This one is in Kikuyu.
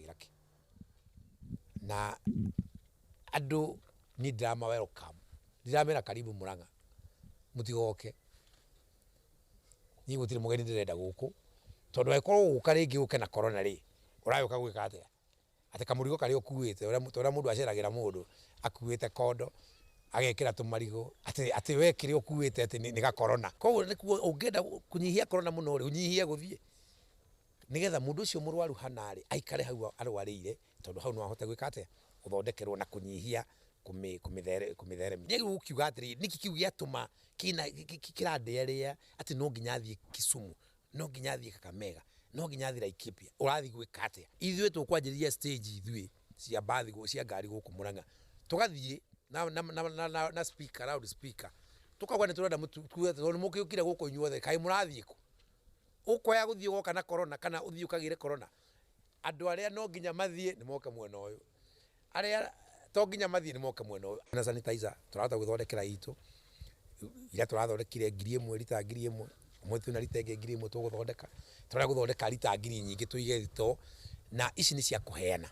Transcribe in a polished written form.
Ũragĩra kĩ? Na andũ niĩ ndĩrama welcome, ndiramera karibu Murang'a, mũtigoke. Niĩ gũtirĩ mũgeni ndĩrenda gũkũ, tondũ angĩkorwo ũgũka rĩngĩ ũke na corona rĩ, ũragĩũka gwĩka atĩa? Atĩ kamũrigo karĩa ũkuĩte ta ũrĩa mũndũ aceragĩra mũndũ akuĩte kondo, agekĩra tũmarigũ, atĩ atĩ we kĩrĩa ũkuĩte atĩ nĩ ga corona. Koguo nĩ kuga ũngĩenda kũnyihia corona mũno rĩ, ũnyihie gũthiĩ, nĩgetha mũndũ ũcio mũrwaru hana rĩ, aikare hau arwarĩire, tondũ hau no ahote gwĩka atĩa, gũthondekerwo na kũnyihia kũmĩtheremia. Nĩ gũkiuga atĩrĩrĩ, nĩkĩ kĩu gĩatũma kĩna kĩrandĩarĩa atĩ no nginya thiĩ Kisumu, no nginya thiĩ Kakamega, no nginya thiĩ Laikipia, ũrathiĩ gwĩka atĩa? Ithuĩ tũkwanjĩrĩria stage ithuĩ cia mbathi cia ngari gũkũ Murang'a, tũgathiĩ na, na, na, na, na, na speaker, loud speaker, tũkauga nĩ tũrenda mũtue tondũ nĩ mũkĩũkire gũkũ inyuothe, kaĩ mũrathiĩ kũ? Ũkoya gũthiĩ ũgoka na corona kana ũthiĩ ũkagĩre corona? Andũ arĩa no nginya mathiĩ nĩ moke mwena ũyũ, arĩa to nginya mathiĩ nĩ moke mwena ũyũ. Na sanitizer tũrahota gwĩthondekera itũ, ira tũrathondekire 1000 rita 1000, ũmũthĩ twĩna rita ĩngĩ 1000 tũgũthondeka, tũrenda gũthondeka rita ngiri nyingĩ tũige thitoo, na ici nĩ cia kũheana.